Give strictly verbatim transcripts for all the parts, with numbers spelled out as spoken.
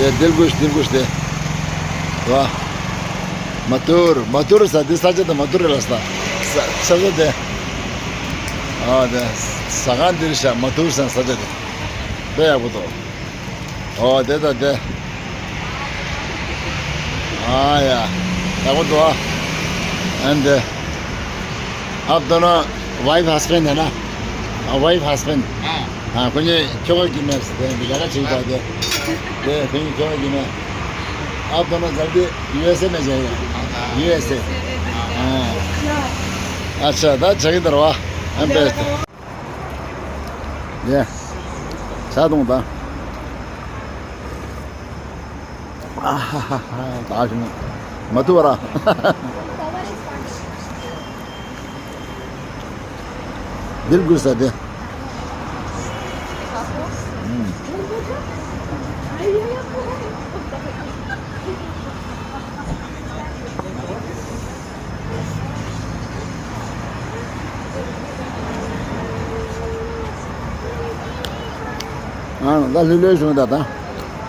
དེ་དིལ་གུ་ཤ་དིལ་གུ་ཤ་དེ། བ། མ་ཐུར་མ་ཐུར་ས་དེ་ས་ཆ་དེ་མ་ཐུར་རེད་ལ་ས། ས་ས་ཆ་དེ། ཨ་དེ། ཟ་ཁང་འདིར་ཤ་མ་ཐུར་ས་ས་ཆ་དེ། དཔེ་ཡག་པོ་འདུག་ཨོ་དེ་ད་དེ། ཨ་ཡ། ཡག་པོ་འདུག་ཨ། ཨན་དེ། आप दोनों wife husband है ना? हाँ, वाइफ हस्बैंड। हाँ। हाँ, कुछ क्यों की मैं से भी लगा चाहिए था दे। दे, फिर क्यों की मैं। आप दोनों जल्दी यूएसए में जाइए। यूएसए। हाँ। अच्छा, दा जगह दरवा। हम बेस्ट। ये। साथ हूँ दा। ད་ཞིང་མ་ཐུབ་ར། འདིར་དགོས་ས་དེ། ཨ་ད་ལྷོད་ལྷོད་བྱུང་ད་ད།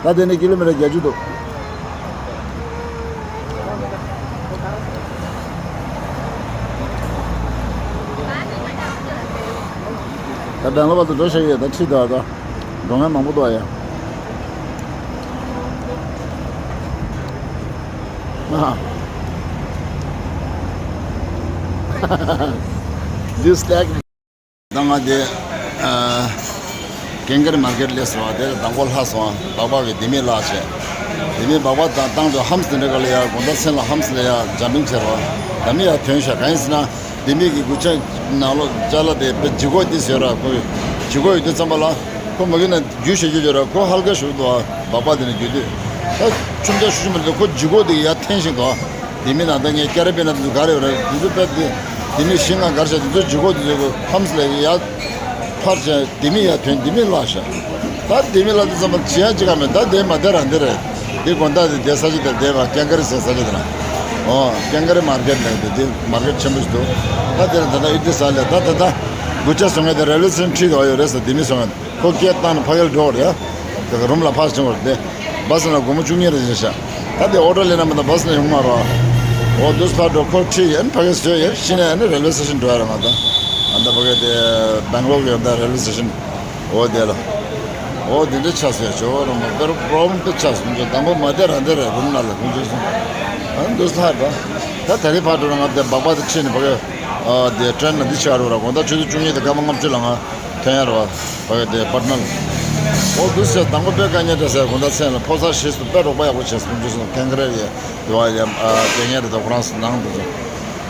ད་དེ་ནས་ཀི་ལོ་མི་ཊར་བརྒྱད་ཅུ་འདུག་ད་སྦེང་ལོར་བར་དུ་འགྲོ་ཤེས་ཡོད་ད་ཁྲིད་འདུག་ད། འགྲོ་མཁན་མང་པོ་འདུག་ཡ། ཨ། This tag. ད་ང་དེ་ཨ་ཀེང་ཀེར་མར་ཀེཊ་སླེབས་སོང་། དེ་ལ་མདང་དགོང་ལྷག་སོང་། སྦག་སྦག་གི་ལྡེ་མིག་བརླགས་བྱས། ལྡེ་མིག་སྦག་སྦག་དང་བཏང་དུས་ཧམ་སི་འདྲ་ག་ལ་ཡ་དགོང་དག་མཚན་ལ་ཧམ་སི་ལ་ཡ་འཇམ་པིང་བྱས་རོགས། ད་མི་ཡ་ཐོན་ཤག་གང་ཡིན་ཟེར་ན། ལྡེ་མིག་གི་མགུལ་ཆས་ནང་ལོགས་ཅ་ལག་དེ་དཔེ་ལྗིད་ཁོག་ཏིས་ཡོད་ར། ཁོ་ལྗིད་ཁོག་ཡོད་དུས་ཙམ་པ་ལ་ཁོ་མ་གི་ན་རྒྱུ་ཞེ་རྒྱུ་ཡོད་ར། ཁོ་ཧལ་ཀ་ཞུགས་འདུག་ཨ། སྦག་སྦག་དེ་ནས་རྒྱུ་དུས། ད་ཆུང་ཆ་ཞུ་ཞུ་མ་རེད། ཁོ་ལྗིད་ཁོག་དེ་ཡར་འཐེན་བཞིན་འདུག་ཨ། ལྡེ་མིག་ནང་ད་ངས་ཀེ་ར་བི་ན་དེ་ཚོ་ག་རེ་ཡོད་ར། དེ་ཚོ་དཔེ་དེ་ལྡེ་མིག་བཞི་ལྔ་གར་བཞག་དེ་ཚོ་ལྗིད་ཁོག་དེ་ཚོ་ཧམ་སི་ལ་ཡར་འཕར་བྱས། ལྡེ་མིག་ཡར་ཐོན། ལྡེ་མིག་བརླགས་ཤག་ད་ལྡེ་མིག་བརླགས་དུས་ཙམ་པ་བྱེད་ཡ་ཅི་ག་མེད། ད་དེ་མ་དེ་རང་དེ་རེད། དེ་དགོང་དག་དེ་དེ་ས་ཆ་དེ་དེ་བ་ཀེང་ཀེར་ཟེར་ས་ཆ་དེ་ན། ཨོ་ཀེང་ཀེར་མར་ཀེཊ་ལབ་དེ་དེ་མར་ཀེཊ་ཆེན་པོ་ཞིག་འདུག་ད་དེ་ལ་ད་ལྟ་ཨི་ཏི་ས་ལས་ད་ད་ལྟ་མགུལ་ཆས་བཟོ་མཁན་དེ་རེལ་ཝེ་སི་ཊེ་ཤན་ཁྲིད་དུ་ཡོད་རེད་ཟེར། ལྡེ་མིག་བཟོ་མཁན་ཁོ་སྐད་བཏང་ནས་ཕ་གིར་འགྲོ་བ་རེད། དེ་ག་རུམ་ལ་ཕར་སོང་བ་རེད། བ་སི་ལ་སྒོར་མོ་བཅུ་གཉིས་རེ་བྱིན་ཤག་ད་དེ་ཨོ་ཊོ་ལེན་ན་མ་ད་བ་སི་ལ་ཡོང་མ་རོགས། ཨོ་དུས་ཕར་འགྲོ། ཁོ་ཁྲིད་ཡིན་ཕ་གིར་བཟོས་ཡིན། ཕྱིན་ནས་ཨ་ནི་རེལ་ཝེ་སི་ཊེ་ཤན་འགྲོ་ཡ་རེད། ང་ད་ཨ་ད་ཕ་གི་དེ་སྦེང་ལོར་གི་ཡོད་ད་རེལ་ཝེ་སི་ཊེ་ཤན། ཨོ་དེ་ལ། ཨོ་དེ་འདྲ་ཆགས་སོང་ཡ། ཇོ་བོ་རང་མ་དཔེ་རུ་པོ་རོབ་ལེམ་དཔེ་ཆགས་སོང་། ཇོ་དང་པོ་མ་བསྡད་རང་བསྡད་རེད། རུམ་ནང་ལ་ཁོང་ཚོ་སོང་། ཨ་འདུག་ལྷག་ད། ད་ད་རེས་ཕར་འགྲོ་ན་ང་དེ་སྦག་སྦག་དེ་ཕྱིན་ནས་ཕ་གི་ཨ་དེ་ཊེན་ལ་འདི་ཆགས་རོགས་ར། དགོང་དག་ཆུ་ཚོད་བཅུ་གཉིས་དང་སྐར་མ་ལྔ་བཅུ་ལ་ང་ཐོན་ཡ་རེད་བ། ཕ་གི་དེ་པཊ་ན་ལ། ཨོ་འདུག་ཟེར། དང་པོ་དཔེ་དཀའ་ངལ་འཕྲད་ཟེར། དགོང་དག་མཚན་ལ་ཕོ་གསར་ཞིག་སུ་དཔེ་རོགས་པ་ཡག་པོ་བྱས་སོང་། ཁོང་ཚོ་སོང་ཀེང་ཀེ་རེ་ཡ། དེ་བ་ཡ་ཨ་དེ་ངས་དེ་ད་ཁོ་རང་སུ་ནང་དུ་སོང་།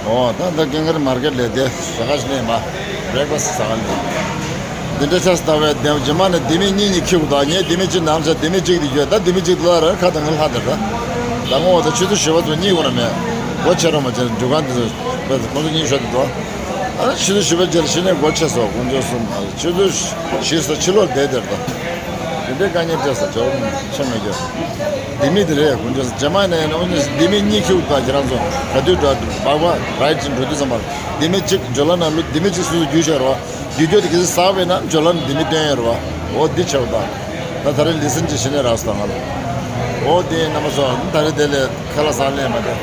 ཨོ་ད་ད་ཀེང་ཀེར་མར་ཀེཊ་ལས་དེ་ཟ་ཁ་ཞིག་ནས་མ་བྷི་རེག་ཕ་སི་ཟ་ཁ་ལས། འདི་འདྲ་ཆགས་སུ་ལྟ་བས་དེ་རྗེས་མ་ནས་ལྡེ་མིག་གཉིས་གཉིས་ཁྱེར་དགོས། ད་ངས་ལྡེ་མིག་གཅིག་ནང་བཞག་ལྡེ་མིག་གཅིག་དེ་ཡོད། ད་ལྡེ་མིག་གཅིག་དེ་ལ་ར་ཁ་དང་ངའི་ལྷ་དེ་ར། ད་ངོ་བོ་ད་ཆུ་ཚོད་བཞི་པ་ཚོ་གཉིད་ཁུག་ན་མེད། སྒོ་ཕྱེ་རོགས་མ་བྱེད་ན་འགྲུལ་ཁང་དེ་ཚོ་དཔེ་ཁོང་ཚོ་གཉིད་ཤོར་དུ་འདུག་ཨ་ཆུ་ཚོད་བཞི་པ་རྗེས་ལ་ཕྱི་ནས་སྒོ་ཕྱེ་སོང་། ཁོང་ཚོ་གསུམ་ཆུ་ཚོད་བཞི་ཙམ་ཕྱི་ལོགས་བསྡད་དེར་ད། དེ་འདྲའི་དཀའ་ངལ་འཕྲད་ས་ཇོ་བོ་ཆེ་མེད་རྒྱུ། ལྡེ་མིག་དེ་རེད། ཁོང་ཚོ་རྗེས་མ་ནས་ནས་ལྡེ་མིག་གཉིས་ཁྱེར་དགོས། ད་ཁྱེད་རང་ཚོ་ག་དུས་འགྲོ་སྦག་སྦག་རའིཌ་ཅིག་འགྲོ་དུས་ཙམ་པར་ལྡེ་མིག་གཅིག་ཇོ་ལ་ནང་ལུ་ལྡེ་མིག་གཅིག་སོ་སོ་བརྒྱུད་བྱས་རོགས། བརྒྱུད་རྒྱུ་དེ་གལ་སྲིད་ཟག་པས་ན་ཇོ་ལ་ནང་ལྡེ་མིག་སྟོན་ཡོད་རེད་བ། འོ་འདི་བྱས་པ་དང་། ད་ད་རེས་ལི་སན་ཅིག་བྱེད་ནས་རག་སོང་ང་ལ། འོ་དེ་རྣམ་པ་ཚོ་ད་རེས་དེ་ལས་ཁ་ལག་ཟ་ལས་མ་དེ།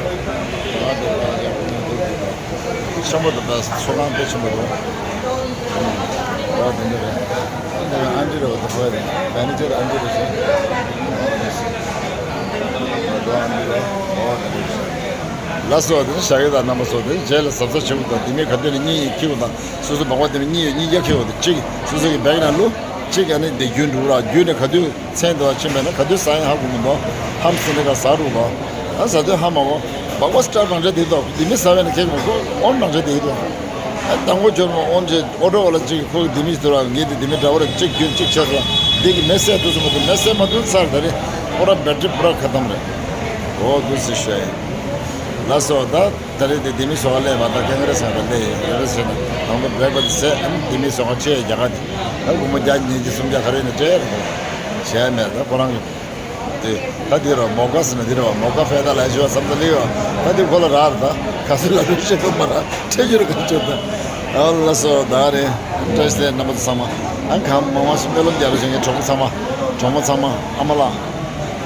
ཆེན་པོ་དང་ད་ཚོགས་ཁང་དཔེ་ཆེན་པོ་འདུག་འོ་དེ་འདྲ་རེད། ཨ་འདྲ་རེད་བ། ད་ཕོ་རེད། མེ་ནེ་ཇར་ཨ་འདྲ་རེད་ཟེར། འོ་དེ་འདྲ་རེད། ལགས་སོ། དེ་ནི་ཞག་གི་དང་རྣམ་པ་ཚོ་དེ་རྗེས་ལ་གཟབ་གཟབ་བྱེད་དགོས་དང་། དེ་མིན་ག་དུས་ནས་གཉིད་ཡིན་ཁྱི་དགོས་དང་། སོ་སོ་སྦག་སྦག་དེ་མིན་གཉིད་ཡོད་གཉིད་རྒྱག་ཁྱི་དགོས་དང་། གཅིག་སོ་སོ་གི་བེག་ནང་བླུགས། གཅིག་ཨ་ནི་དེ་རྒྱུན་འགྲུབ་ར། རྒྱུན་ནས་ག་དུས་མཚན་དེ་བ་ཕྱིན་པས་ན་ག་དུས་ཟ་ཡིན་ཧ་གོ་མི་འདུག་ཧམ་སི་འདི་ག་ཟ་རུག་ག་ཨ་ཟ་དུས་ཧ་མ་གོ་སྦག་སྦག་སི་ཊར་རང་འདྲ་དེ་འདུག་དེ་མིན་ཟ་བས་ན་ཁེག་མི་འདུག་ཨོན་རང་འདྲ་དེ་འདུག་ཨ་དང་པོ་འབྱོར་མ་ཨོན་ཅེ་ཨོ་ཏོ་བ་ལ་གཅིག་ཁོ་གི་དེ་མིན་ཟེར་བ་ངས་དེ་དེ་མིན་འདྲ་བོ་ར་གཅིག་རྒྱུན་གཅིག་བྱས་སོང་། འདི་གི་མེ་སེ་དུ་སོང་མ་དུ་མེ་སེ་མ་དུ་ཚར་ད་རེ་ཁོ་ར་བེ་ཊི་རི་པུ་ར་ཁ་ཏམ་རེད། འོ་དུ་སི་ཤོད་ཡིན། ལགས་སོ། ད་ད་རེས་དེ་དེ་མིན་ཟོག་ལས་མ་ད་ཁེ་ང་རེ་སང་ད་ལས་ཡིན་རེ་ཟེར་ན་དང་པོ་བེག་པ་དེ་ཟས་ཨ་ནི་དེ་མིན་ཟོག་ཆེ་རྒྱ་ག་དེ་ད་སྒོར་མོ་བརྒྱ་གཉིས་ཀྱི་སུམ་བརྒྱ་ག་རེ་ནས་སྤྲད་རེད། བྱས་མེད་ད་ཁོ་རང་གི་དེ་ད་དེ་ར་མོ་ཀ་ཟེར་ན་དེ་ར་མོ་ཀ་ཕེ་ད་ལ་ཞུ་བ་བསམ་ད་ལེ་ཡོད་ད་དེ་ཁོ་ལ་རག་རེད། ད་ག་ཚོད་ལ་རུ་ཤེས་ཐུབ་མ་ར་ཁྲེ་རྒྱུ་ར་ག་ཚོད་ད། ཨ་ལ་སོ་ད་རེད། བཀྲ་ཤིས་བདེ་ལེགས་རྣམ་པ་ཚོ་ཚང་མ། ཨ་གང་མང་མང་ཞིག་སྨོན་ལམ་རྒྱབ་རོགས་བྱེད་མཁན་གྲོགས་པོ་ཚང་མ། གྲོགས་མོ་ཚང་མ། ཨ་མ་ལགས།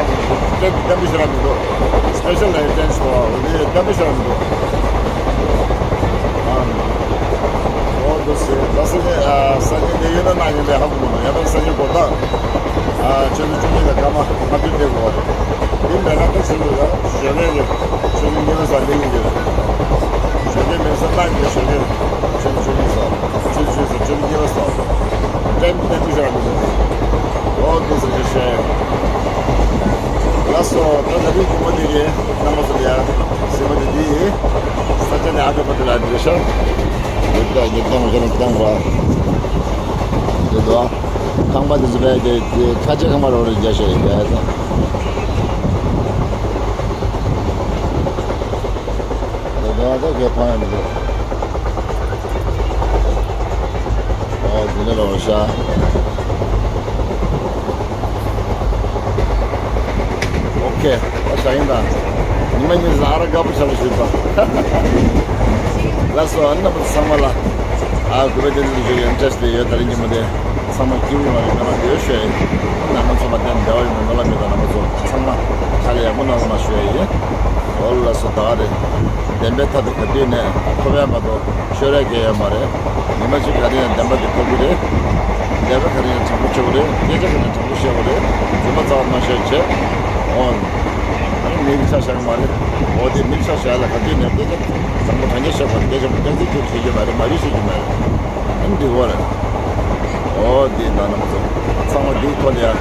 ཧ་གོ་མི་འདུག་ཏན་ཏན་པོ་ཞེ་དྲག་མི་འདུག་སྤེ་ཤལ་ལའི་སེན་སི་དོ་འདི་ཏན་ཏན་པོ་ཞེ་དྲག་མི་འདུག་ཨ། འོ་འདུག་སེ་ད་སང་ཉིན་ཨ་སང་ཉིན་ནས་ཡོད་ན་གནང་ཡོད་པའི་ཧ་གོ་མི་འདུག་ཡང་ན་སང་ཉིན་དགོང་དག་ཨ་ཆུ་ཚོད་བཅུ་གཉིས་དང་སྐར་མ་ལྔ་བཅུ་སླེབས་དགོས་པ་རེད། འདི་མེད་ན་ད་ཆུ་ཚོད་ལ་ཞོགས་ཀས་ཀྱི་ཆུ་ཚོད་གཉིས་པ་ཙམ་སླེབས་ཀྱི་རེད། ཞོགས་ཀས་མེད་ས་ལྟ་གི་ཞོགས་ཀས་ཆུ་ཚོད་བཅུ་གཉིས་ཙམ་ཆུ་ཚོད་བཅུ་གསུམ་ཆུ་ཚོད་གཉིས་པ་ཙམ་ཏན་ཏན་པོ་ཞེ་དྲག་མི་འདུག་འོ་འདུག་སེ་ཞེས་ལགས་སོ། ད་ད་རིང་ཉིན་མོ་འདི་གི་རྣམ་པ་ཚོ་ལ་ཡ་གཟིགས་མོ་འདི་འདི་ཡིན། ས་ཆ་ནི་ཨ་ཏི་པ་ཏི་ལ་འདི་རེད་ཤག་འདི་ད་ཉིན་གང་གང་གང་བ་འདི་དོ། ཁང་པ་འདི་ཚོ་བས་དེ་དེ་ཁ་ཆེ་ཁང་པ་རོ་རེ་རྒྱ་ཤོད་ཡིན་པས། དེ་དོ་ད་གས་ཕང་ཡང་མི་འདུག་ཨོ་འདི་ནས་རོ་ཤག་ཀེ། ཨ་ཞང་ཡིན་ད། ཉི་མ་གཉིས་ལ་ཨ་ར་དགའ་པོ་ཆགས་ཞུས་པ། ལགས་སོ། ཨ་ནི་རྣམ་པ་ཚང་མ་ལ། ཨ་གུས་པ་བསྟན་འཛིན་ཞུ་ཡི་ཡིན། བཀྲ་ཤིས་བདེ་ལེགས། ད་རིང་ཉིན་མོ་དེ་ཚང་མ་སྐྱིད་པོ་ཡོང་བ་རེ་སྨོན་ལམ་ཡོད་ཞུ་ཡ་ཡིན། ནང་མི་ཚང་མ་བདེ་བདེ་བ་ཡོང་བའི་སྨོན་ལམ་ཡོད། ད་རྣམ་པ་ཚོ་ཚང་མ་ཕྱག་ལས་ཡག་པོ་གནང་རོགས་གནང་ཞུ་ཡ་ཡིན། འོ་ལགས་སོ། ད་ག་རེད། བདེན་པའི་མཐའ་དེ་ག་དུས་ནས་ཐོབ་ཡ་མ་གཏོགས་ཤོར་ཡ་གང་ཡང་ཡོད་མ་རེད། ཉི་མ་གཅིག་ག་རེ་ཡང་བདེན་པ་དེ་ཐོབ་ཀྱི་རེད། ལས་ཀ་ག་རེ་ཡང་དྲང་པོ་བྱེད་དགོས་རེད། སྐད་ཆ་ག་རེ་ཡང་དྲང་པོ་བཤད་དགོས་རེད། རྫུན་མ་རྩ་བ་ནས་བཤད་བྱེད། འོ། ཨ་ནི་མི་གི་ཆ་བཞག་གི་མ་རེད། འོ་དེ་མི་གི་ཆ་བཞག་ལ་ག་དུས་ནས་སྐད་ཆ་བཟང་པོ་དྲང་གནས་བཤད་དགོས་རེད། སྐད་ཆ་སྐྱག་རྫུན་བཤད་རྒྱུ་མ་རེད། མ་རིག་བཤད་རྒྱུ་མ་རེད། ཨ་ནི་འགྲིག་གི་རེད། འོ་དེ་ད་རྣམ་པ་ཚོ་ཚང་མ་འདིའི་ཐོག་ལ་ཡ།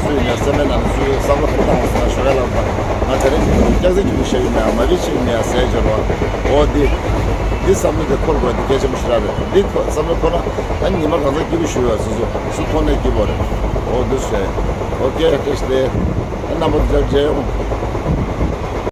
སུ་ཡིན་ན་སེམས་པའི་ནང་ནས་སུ་ཡིན་ས་གོ་ཐོག་བཏང་བ་སོང་ན་ཞོགས་ཀ་ལ་བཏང་། ང་དེ་རིང་སྐྱག་རྫུན་ཅིག་བཤད་ཀྱི་མེད། མ་རིག་བཤད་ཀྱི་མེད། ཟས་སྦྱོར་བ། འོ་འདི། འདི་བསམ་བློ་དེ་འཁོར་དགོས། འདི་གལ་ཆེན་པོ་ཞེ་དྲག་རེད། འདི་ཁོ་བསམ་བློ་འཁོར་ན་ད་ཉི་མ་གང་ཚང་སྐྱིད་པོ་ཞུ་བ། སོ་སོ་སུ་མཐོང་ནས་སྐྱིད་པོ་རེད། འོ་འདི་བཤད། ཨོ་ཀེ། བཀྲ་ཤིས་བདེ་ལེགས། ད་རྣམ་པ་ཚོ་མཇལ་མཇལ་ཡོང་།